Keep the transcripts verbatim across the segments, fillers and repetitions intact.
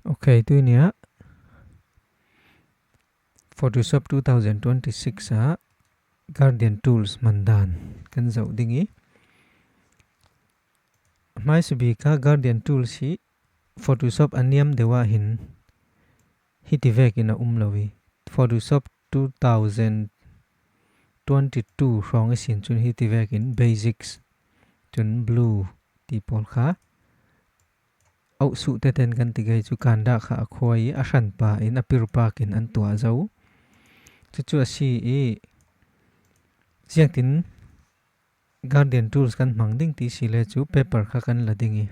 Ok, tunia Photoshop two thousand twenty-six ah Gradient Tools hman dan kan zoh ding i, hmaisa bik ah Gradient Tools hi Photoshop a niam deuh ah hin hiti vekin a um lo i, Photoshop two thousand twenty-two hrawng i sin cun hiti vekin basics, cun blue ti pawl kha auh suh teten kan ti kei cu kan dah kha a khua i a hranpa in a pirpak in an tuah zo. Cucu a si i ziangtin Gradient Tools kan hmang ding ti si le cu paper kha kan la ding i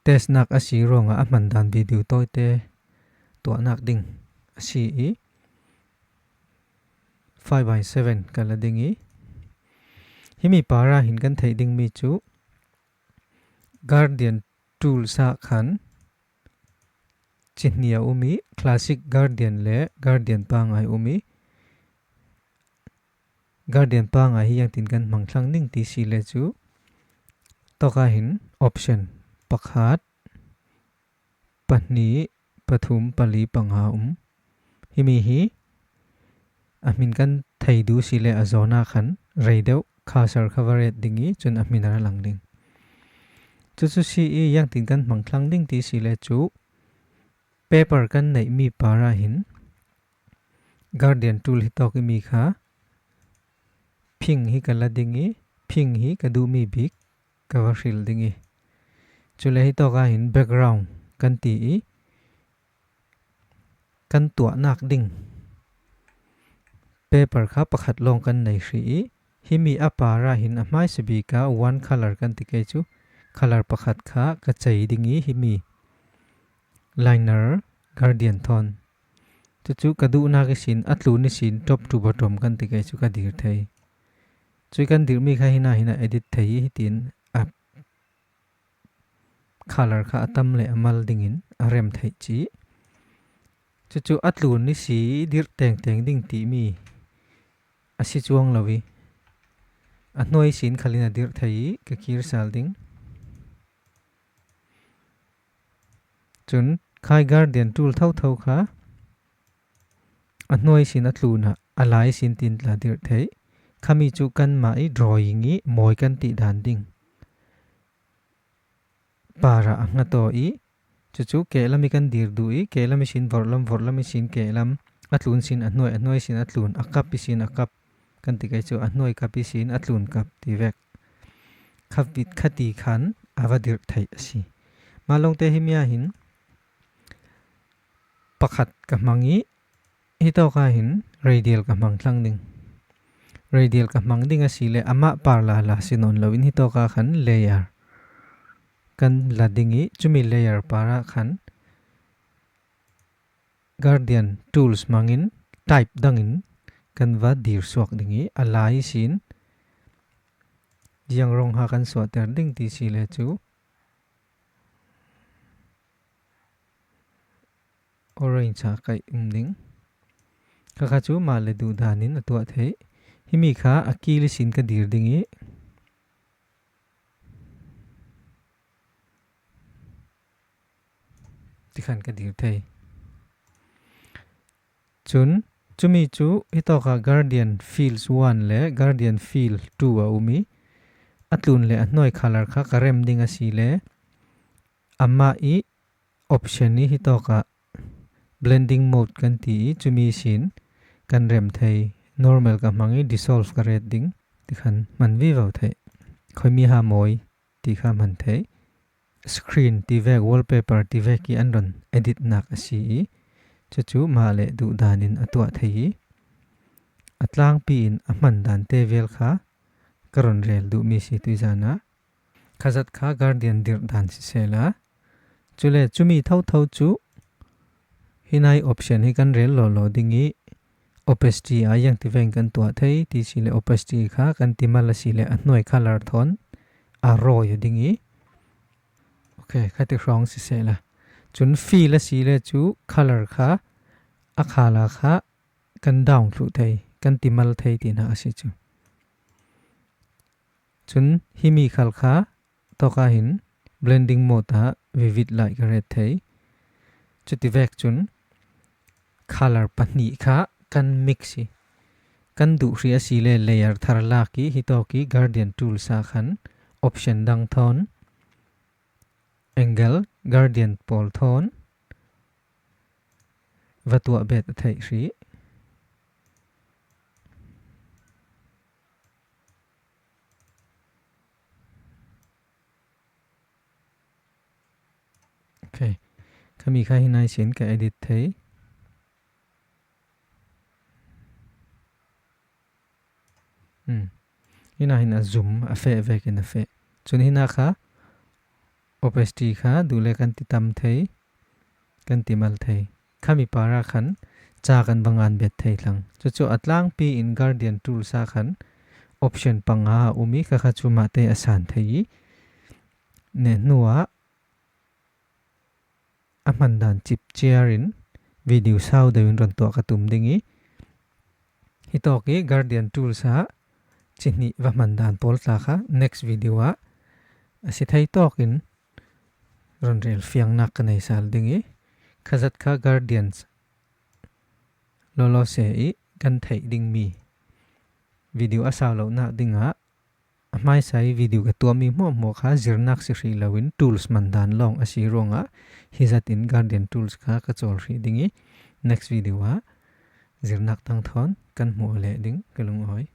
testnak a si ruangah a hman dan video tawite tuahnak ding a si i five by seven ka la ding i himi parah hin kan theih dingmi cu Gradient Tools ah khan cihnih a um i, Classic Gradient le Gradient pangai um i, Gradient pangai hi ziangtin kan hmang thlang ding ti si le cu, tawkah hin option pakhat, pahnih, pathum, pali, panga um. Himi hi a hmin kan thei duh si le a zawn ah khan rei deuh cursor kha va ret ding i cun a hmin a ra lang ding. Cucu si i ziangtin kan hmang thlang ding ti si le cu paper kan neihmi parah hin Gradient Tool hi tawk i mi kha pink hi ka la ding i pink hi ka duhmi bik ka va hril ding i cule hi tawkah hin background kan ti i kan tuahnak ding paper kha pakhat lawng kan nei hrih i himi a parah hin a hmaisa bik ah one color kan ti kei cu color pakhat kha ka cei ding i himi liner gradient thawn. Cucu ka duhnak ihsin a tlun ihsin top to bottom kan ti kei cu ka dir thei. Cui kan dirhmi kha hinah hinah edit thei i hitin a color kha a tam le a mal dingin a rem theih cih. Cucu a tlun ihsi dirh tengteng ding timi a si cuang lo i a hnuai ihsin khalin a dirh thei i ka kir sal ding. Cun khai gradient tool thotho kha a hnuai sin a tlunah a lai sin tin tla dirh theih. Khami cu kanmah i drawing i mawi kan tih dan ding parah a hngat aw i cucu kehlam i kan dir duh i kehlam i sin vorhlam, vorhlam i sin kehlam, a tlun sin a hnuai, a hnuai sin a tlun, a kap i sin a kap kan ti kei cu a hnuai kap i sin a tlun kap ti vek khavit khati khan a va dirh theih a si. Mah lawngte himi ah hin pakhat ka hmang i hitawkah hin radial ka hmang thlang ding. Radial ka hmang ding a si le amah par lala si nawn loin hitawkah khan layer kan la ding i cumi layer parah khan gradient tools hmangin type dangin kan va dir suak ding i a lai sin ziang rawng ha kan suahter ding ti si le cu orange ha kaih um ding. Khakha cu mah le duh danin a tuah theih. Himi kha a kil ihsin ka dir ding i tikhan ka dir thei. Cun cumi cu hitawkah gradient fills one le gradient fill two a um i a tlun le a hnuai color kha ka rem ding a si le amah i option i hitawkah blending mode kan ti i cumi sin kan rem thei. Normal ka hmang i dissolve ka ret ding tikhan hman vivo theih. Khuimi ha mawi ti kha hman theih. Screen ti vek, wallpaper ti vek i an rawn editnak a si i cucu mah le duh danin a tuah thei i a tlangpi in a hman dante vel kha ka rawn rel duhmi si tuizan ah. Khazat kha gradient dirh dan sisela cule cumi thotho cu hinai option hi kan rel lawlaw ding i opacity a ziang ti veng kan tuah thei ti si le opacity kha kan timal a si le a hnuai color thawn a rawi a ding i ok khati hrawng sisela cun fill a si le cu color kha a khala kha kan down thluh thei kan timal thei tinak a si cu. Cun himi khal kha tawkah hin blending mode ah vivid light ka ret thei. Chuti vek chun color pahnih kha kan mix hi. Kan duh hrih a si le layer thar lak hi. Hitawk hi gradient tools ah khan option dang thawn, angle, gradient pawl thawn va tuah bet a theih hrih. Ok. Khami kha hi nai sin ka edit thei. Hmm. Hina hin a zoom a feh vekin a feh. Chun hina kha opacity kha duh le kan ti tam thei, kan ti mal thei. Khami par ah khan cha kan va ngan bet thei thlang. Chu chu a tlangpi in gradient tools ah khan option panga a um hi, kha kha chu mahte a san thei hi. Ne hnuah a hman dan chip chiar in video sau deuh in rawn tuah ka tum ding hi. Hitawk hi gradient tools ah chi hnih va hman dan pawl tla kha next video ah a si thei tawk in rawn rel fiangnak ka nei sal ding hi. Kha zat kha gradients lawlaw se i kan theih ding mi video a sau lohnak dingah a hmaisa i video ka tuah mi hmuahhmuah kha zirnak si hrih lo in tools hman dan lawng a si ruangah hi zat in gradient tools kha ka chawl hrih ding hi. Next video ah zirnak dang thawn kan hmuh leh ding ka lungawi.